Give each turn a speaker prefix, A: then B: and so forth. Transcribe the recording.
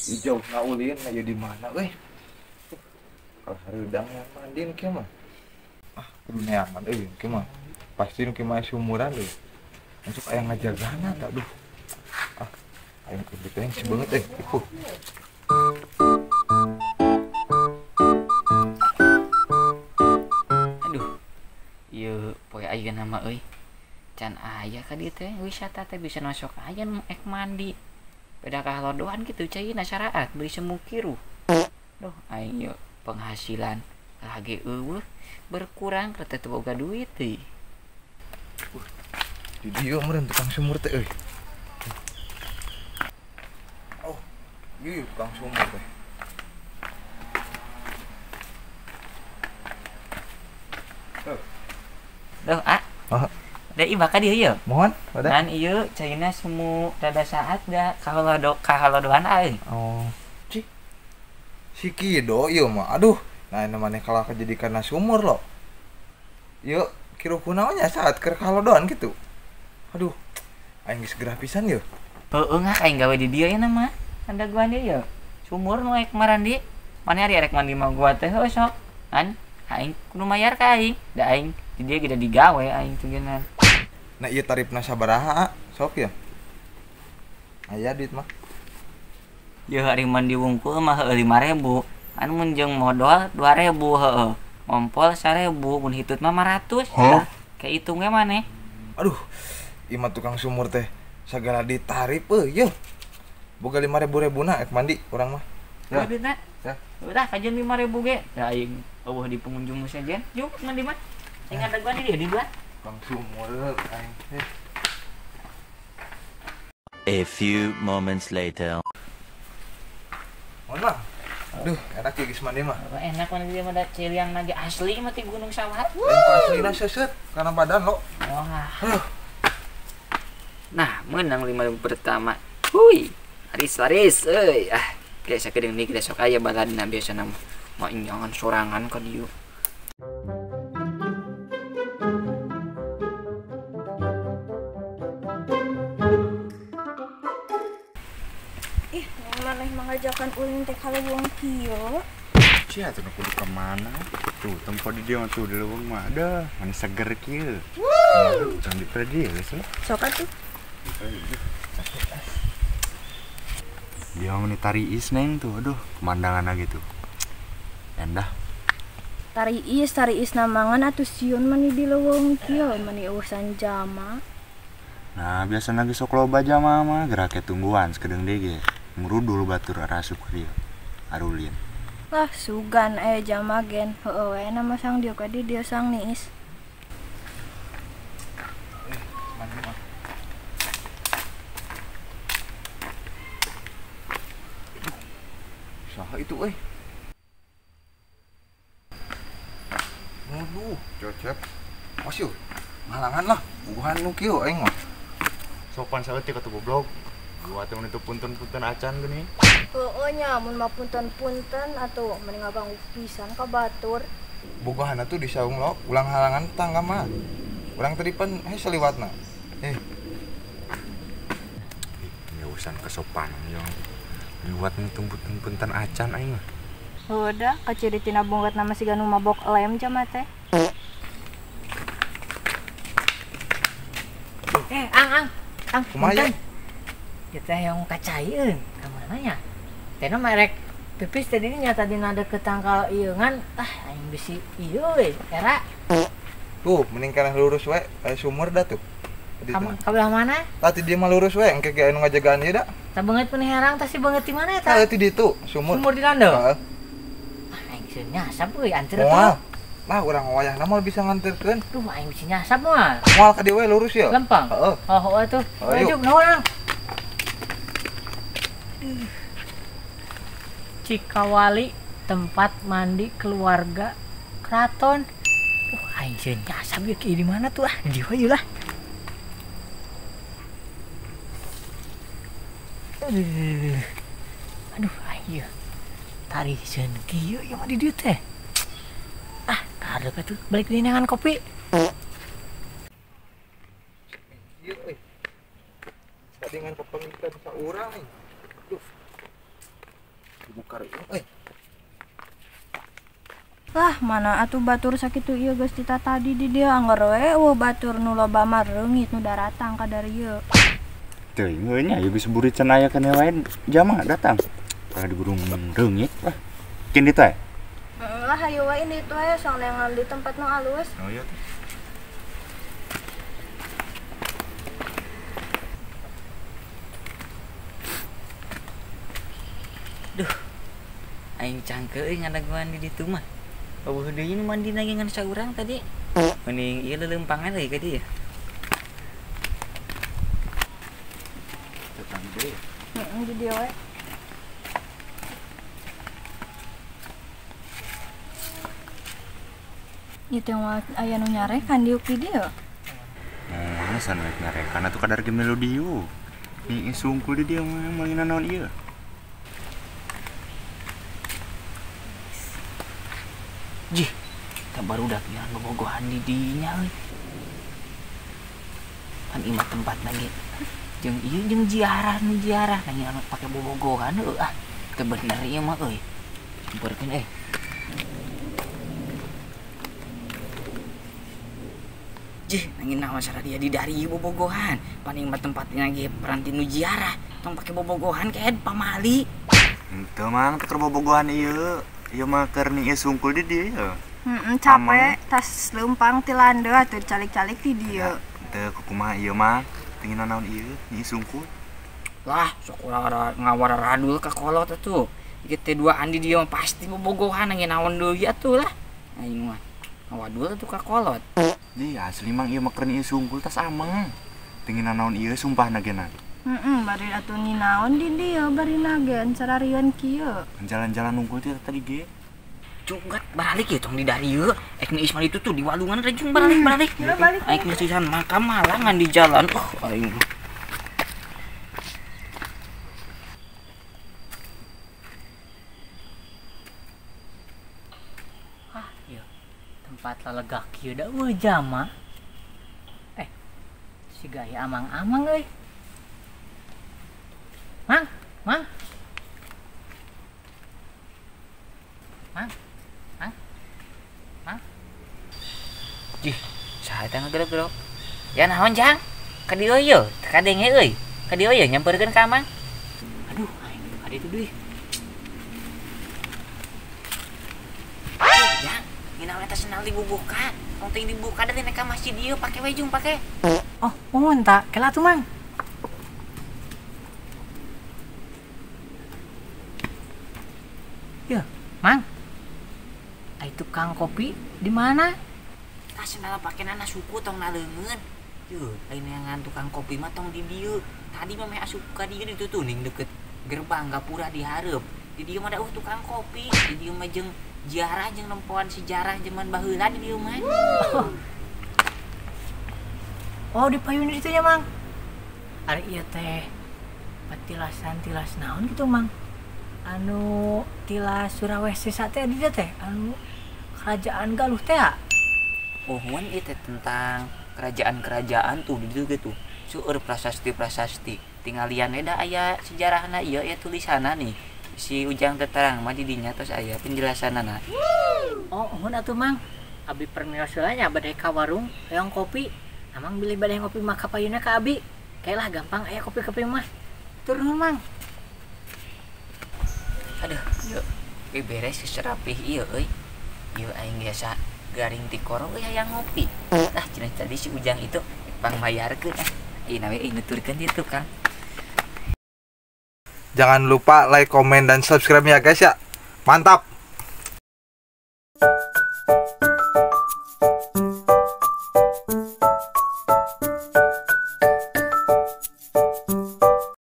A: Jauh ngaulin aya di mana euy. Kalau hareudang yang mandiin kieu mah. Ah, kudu neangan euy kieu mah. Pasti nu kieu mah sumuran euy. Masuk aya ngajagana tah duh. Ah, aing kudu teh sebeungeut euy. Ipuh.
B: Aduh. Ieu poe ayeuna mah euy. Can aya ka dieu teh wisata teh bisa masuk aya nu ek mandi. Beda kahalodoan gitu caina syaraat beli semu kiruh. Duh, aing ieu penghasilan lagi eueuh berkurang rete teu boga duit teh.
A: Di dieu meureun tukang sumur teh euy. Oh, ieu tukang sumur teh.
B: Duh, ah. Oh. Da ieu bakal dieu ieu.
A: Mohon, pada.
B: Kan ieu caina semu rada saat da kahalodoan aing.
A: Oh. Cih. Si Kido ieu mah. Aduh, nah namanya kalah jadi karena sumur lo. Ieu kiruh kunaon nya saat keur kahalodoan gitu. Aduh. Aing geus gerah pisan ieu.
B: Heueuh ngah aing gawe di dieu nya mah. Ada gua dieu ieu. Sumur nu ek marandi. Mane ari arek mandi mah gua teh heueuh sok. Kan aing kudu mayar ka aing. Da aing di dieu ge digawe aing teh geuna.
A: Nah ieu tarifna sabaraha sok ya? Aya duit mah.
B: Ieu hari mandi wungkul mah heueuh 5000. Anu mun jeung modal 2000 heueuh. Ngompol 1000, mun hitut mah 500. Huh? Kayak hitung ge maneh.
A: Aduh, ieu mah tukang sumur teh sagala ditarif euy yeuh. Boga 5000 rebuna ek mandi urang mah.
B: Ya. Duitna. Ya. Udah kajeun 5000 ge. Da aing eueuh di pengunjung sejen. Jung mandi mah. Aing ngadaguan di dieu di dua.
A: Tukang sumur aing teh.
C: A few moments later.
A: Mohon mah. Aduh, enak ya geus mandi mah.
B: Enak mandi mah da ciliang lagi asli mah ti Gunung Sawah.
A: Aslina seuseut kana badan lo.
B: Wah. Aduh. Nah, menang 5000 pertama. Hui. Laris-laris euy. Ah, geus sakedeung deui kita sok aya baladna biasana mah. Mah inyangan sorangan ka dieu.
D: Ih, maneh mengajakan ulin teh ka leuweung kieu.
E: Cia atuh kudu ka mana? Tuh, tempat di dieu mah tuh di leuweung mah ada, mana seger kieu. Jangan di dieu geus lah.
D: Sok atuh.
E: Dia mah tari is neng tuh, aduh, pemandanganna gitu. Endah.
D: Tari is namangan atuh sieun mani di leuweung kieu, mani urusan jama.
E: Nah, biasana ge sok loba jama mah, gerake tungguan sakedeung deui ge. Ngurudul batur arasup ka dieu. Arulin.
D: Lah sugan aya jama gen, heueuh we na mah sang dieu ka di dieu sang niis.
A: Mandi mah. Saha itu euy? Waduh, cecep. Mas yuk, halangan lah. Bukan nu kieu aing mah.
E: Sopan saeutik atuh goblok. Gua teh mun itu punten-punten acan geuning.
D: Heueuh nya mun mah punten-punten atuh mending ngaganggu pisan ka batur.
A: Bogohana tuh di saung lo, ulang halangan tangga mah. Urang tadi pan hese liwatna. Eh.
E: Ini urusan kesopanan yang liwat nu punten-punten acan aing mah.
D: Heueuh da kaciri tina bonggot nama siga nu mabok lem jama teh.
F: Eh, ang, ang,
A: kumaha?
F: Kita yang kacaieun ka mana nya? Teh mah rek pipis tadi nya tadi nada ke tangkal ieu ngan ah aing bisi ieu we era.
A: Tuh, mending kana lurus we, aya sumur da tuh.
F: Ka belah mana?
A: Tah ti dieu mah lurus we, engke ge anu ngajagaan ieu da.
F: Tah beungeut pun herang tah si beungeut di mana eta?
A: Tah ti ditu, sumur.
F: Sumur di landeu.
A: Heeh.
F: Ah aing sieun nyasap euy anteur tuh.
A: Moal. Lah urang wayahna moal bisa nganterkeun.
F: Duh aing bisi nyasap moal.
A: Moal ka dieu we lurus ya.
F: Lempang.
A: Heeh.
F: Oh, heeh tuh.
A: Ayo.
F: Nuhun, Ang. Cikawali tempat mandi keluarga keraton. Aing sieun nyasap ieu di mana tuh ah? Di dieu lah. Aduh, aing ieu. Tari sieun kieu ieu mah di dieu teh. Ah, kahareup atuh balik deui neangan kopi.
A: Ieu euy. Tadi ngan kapangitan saurang euy. Duh. Dibuka euy.
D: Lah mana atuh batur sakitu ieu geus tita tadi di dieu angger we eueuh batur nu loba mah reungit nu daratang ka darieu.
E: Teuing euy nya ieu geus burit cenah aya keneh wae jama datang. Kalau di burung reungit lah. Kin ditu aya.
D: Lah hayu wae ini tuh aya sok neangan di tempat nu alus.
E: Oh iya teh.
B: Duh. Aing cangkeuh euy ngadaguan di ditu mah. Eueuh deui nu mandi lagi ngan saurang tadi. Mending ieu leuleumpangan euy ka dieu.
E: Tetang deui.
D: Heeh, di dieu we. Ieu teh aya nu nyarekan diuk di dieu.
E: Nah, san rek nyarekan atuh kadar ge melodiu. Ni sungkul di dieu mah meulina naon ieu.
B: Jih, tah barudak nyaran bobogohan di dinya euy. Pan imah tempat lagi. Jeung ieu jeung ziarah nu ziarah nanya anu pake bobogohan heuh ah. Teu bener ieu mah euy. Sampeurkeun euy. Jih, nangin naon saradia di dari bobogohan. Pan imah tempatna ge peranti nu ziarah, tong pake bobogohan kaed pamali.
E: Henteu mang teu keur bobogohan ieu. Ieu mah keur niis sungkul di dieu.
D: Heeh, capek tas leumpang ti landeuh atuh calik-calik di dieu.
E: Teu kumaha ieu mah, teu naon ieu niis sungkul.
B: Lah, sok ulah ngawara radul ka kolot atuh. Ieu teh duaan di dieu mah pasti bobogohan nangin naon deui atuh lah. Aing mah ngawadul atuh ka kolot.
E: Di asli mang ieu mah keur niis sungkul tas ameng. Teu naon ieu sumpahna ge na.
D: Heeh, bari atuh ninaon di dieu bari nagen sararieun kieu.
E: Jalan-jalan nungkul teh tadi ge.
B: Cugat baralik ya tong di darieu. Ek ni Ismail itu tuh di walungan rejung baralik. Aing mesisan makam malangan di jalan. Oh, aing.
F: Ah, ieu tempat lalegak kieu da eueuh jama. Si gaya amang-amang euy. Mang, mang. Mang. Mang. Mang.
B: Jih, saha teh ngagerok-gerok? Ya naon, Jang? Ka dieu yeuh, teu kadenge euy. Ka dieu yeuh nyamperkeun ka Amang.
F: Aduh, aing ka ditu deui.
B: Jang, nginaon eta sendal dibubuka. Tong teuing dibuka da teh ka masjid ieu pake we jung pake.
F: Oh, mohon tak, kela tuh Mang. Ya, Mang. Ai tukang kopi di mana?
B: Tah sendal pake nana suku tong naleungeun. Yeuh, lain neangan tukang kopi mah tong di dieu. Tadi mah meh asup ka dieu ditu tuh ning deket gerbang gapura di hareup. Di dieu mah da tukang kopi, di dieu mah jeung ziarah jeung nempoan sejarah zaman baheula di dieu mah.
F: Oh, di payun itu nya, Mang. Ari ieu teh patilasan tilas naon gitu, Mang? Anu tilas Surawisesa teh di dieu teh, anu kerajaan Galuh teh.
B: Pohon ieu teh tentang kerajaan-kerajaan tuh di dieu gitu. Seueur prasasti-prasasti. Tingalian we da aya sejarahna ieu aya tulisanna nih. Si Ujang teh terang mah di dinya tos aya penjelasanana.
F: Oh, uhun atuh, Mang. Abi permios heula nya bade ka warung hoyong kopi. Amang bilih bade ngopi mah ka payunna ka abi. Kayak lah gampang aya kopi-kopi mah. Turun, Mang.
B: Aduh, yuk. Euy beres serapih ieu euy. Ieu aing biasa garing ti koro euy hayang ngopi. Tah cenah tadi si Ujang itu pangmayarkeun ah. Ieu na we euy nuturkeun di tukang.
A: Jangan lupa like, komen, dan subscribe ya guys ya. Mantap.